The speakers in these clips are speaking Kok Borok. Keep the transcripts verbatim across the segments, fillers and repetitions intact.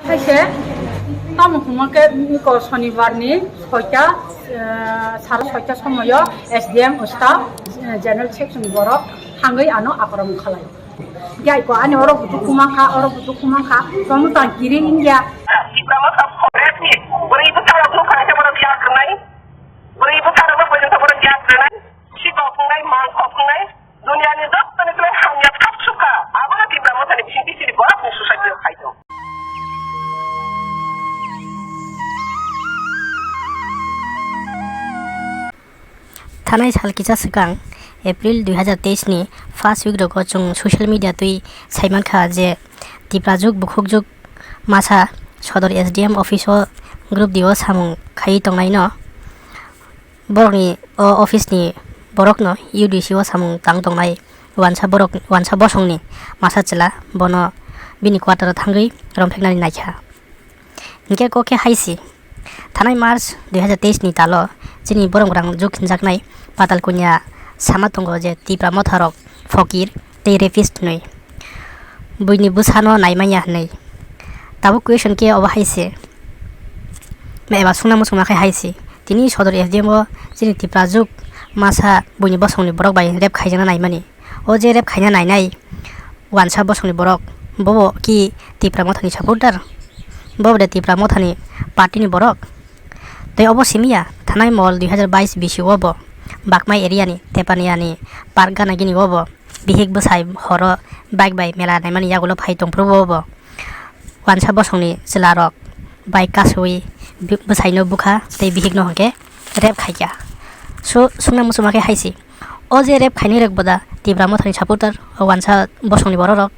Khaise tamo hwnma khe iko sonibar ni soita, eh, sar soita somoyo S D M staff, eh, general section ni borok thangwi ano akromon khalai. Jai ko ani oro butu kuma kha, oro butu kuma kha, tomo tang kiri India. Tipra Motha forest ni bwrwi bwsa rok no kha khe borok yak rwnai, bwrwi bwsa rok no poito borok yak rwnai, si kok wngnai, mang kok wngnai, dunia ni joto ni khlai hamya thap sukha, abo no Tipra Motha ni bising bising borok ni suicide rok khai tong. Thanai sal kisa swkang, April dui hazar teis ni first week rogo chwng social media twi saimankha je Tiprajwk bukhukjwk masa Sodor S D M office o group D o samung khaiwi tongnaino. Borokni o office ni borokno U D C o samung tang tongnai wansa borok, wansa bosongni masa chwla bono bini quarter o thangwi rompheknani naikha. Hinkhe kok khe hai si, thanai March dui hazar teis ni talo chini borok rang juk hinjaknai Patal Kanya sama tongo je Tipra Motha rok phokir tei rapist hinwi buini bwsano naimanya hinwi. Tabuk question khe obo hai se, eba sungna muchungma khe hai se, tini Sodor S D M o chini Tipra juk masa buini bosongni borok bai rape khaijakna naimani. O je rape khaina nainai wansa bosongni borok, bobo ki Tipra Mothani supporter? Bobo de Tipra Mothani party ni borok? Tei obo simiya, thanai mol dui hazar bais bisi o bo Bakmai area ni Tepaniya ni park gana gini o bo bihik bwsai horo bike bai mela naimani yagulo phai tongphuru o bo. Wansa bosongni chwlarok bai kasui bi-, bwsaino bukha tei bihikno hwnkhe rape khaikha. So, sungna muchungma khe hai se, o je rape khainai rok boda Tipra Mothani supporter, o wansa bosongni bororok,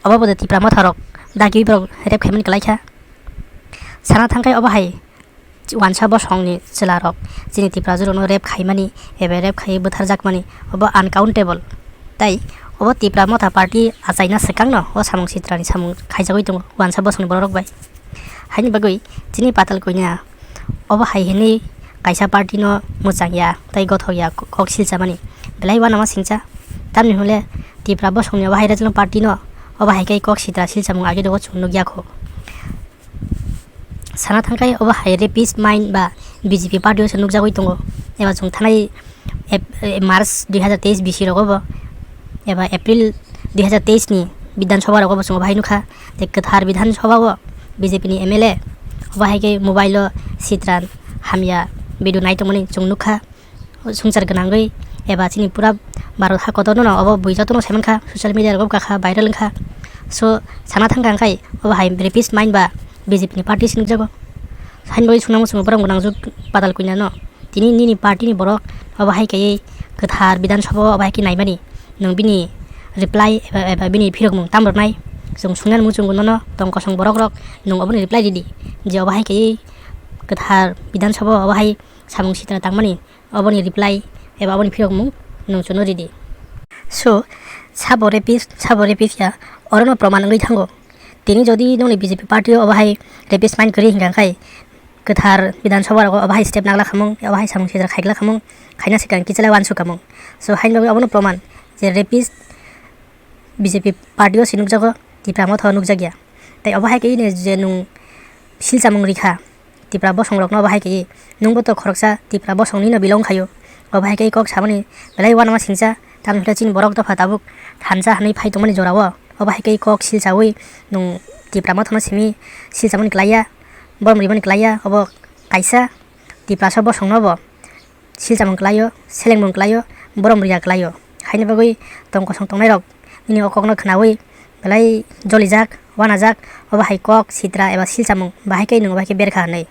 obo boda Tipra Motharok dagiwi borok rape khaimani kwlaikha. Sana thangkhai obo hai wansa bosongni chwlarok chini Tiprajwkrokno rape khaimani eba rape khaiwi butharjakmani, obo uncountable. Tai obo Tipra Motha party achaina swkangno o samung sitrani samung khaijagwi tongo wansa bosongni bororok bai. Haini bagwi chini Patal Kanya obo hai hinwi kaisa party no mwchang ya tei gothok ya kok silchamani belai uanama singcha. Tamni hwnle Tipra bosongni obo hai regional party no obo hai khe kok sitra silchamung age dogo chwng nukya kho. Sana thangkhai obo hai rapist mind ba B J P party o se nukjagwi tongo. Eba chwng thanai Ep-, e, March dui hazar teis bisi rogo bo eba April dui hazar teis ni Bidhan Sabha rogo bo chwng obo hai nukha je kwthar Bidhan Sabha o B J P ni M L A obo hai khe mobile o sitra hamya video nai tongmani chwng nukha. Swngchar gwnangwi eba chini pura Bharat ha kotorno no obo bui jotono saimankha, social media rogo kakha viral wngkha. So sana thangkha hwnkhe obo hai rapist mind ba B J P ni party se nukjago. Haini bagwi sungna muchungo borok gwnangjuk Patal Kanya no. Tini nini party ni borok obo hai kaiwi kwthar Bidhan Sabha o obo hai khe naimani. Nwng bini reply eba, eba bini phirokmung tam rwnai? Chwng sungna muchungo nono tong kosong borok rok, nwng oboni reply ridi je obo hai kaiwi kwthar Bidhan Sabha o obo hai samung sitra tangmani. Oboni reply eba oboni phirokmung nwng chwngno ridi. So, sabo rapist, sabo rapist ya, orono proman wngwi thango. Tini jodi nongni B J P party o obo hai rapist mind kwrwi hinkha khai, kwthar Bidhan Sabha rogo obo hai step nagla khamung, obo hai samung sitra khaigla khamung, khaina swkang kichila uansuk khamung. So, haini bagwi obono proman je rapist B J P party o se nukjago, Tipra Motha o nukjakya. Tei obo hai khe ine je nwng silchamung rikha Tipra bosong rokno, obo hai khe nwngbo to khoroksa Tipra bosong ni no belong khaio. Obo hai khe kok samani belai uanama singcha, tamni hwnkhe chini borok dopha tabuk thansa hwnwi phai tongmani jorao. Obo hai khe kok silchaui nwng Tipra Motha no simi silchamani kwlaiya, borom rimani kwlaiya, obo kaisa Tiprasa bosong no bo silchamung kwlaio, selengmung kwlaio, borom riya kwlaio. Haini bagwi tong kosong tongnairok nini o kokno khnaui belai jolijak, uanajak, obo hai kok, sitra eba silchamung bahai khe nwng obo hai khe berkha hwnwi.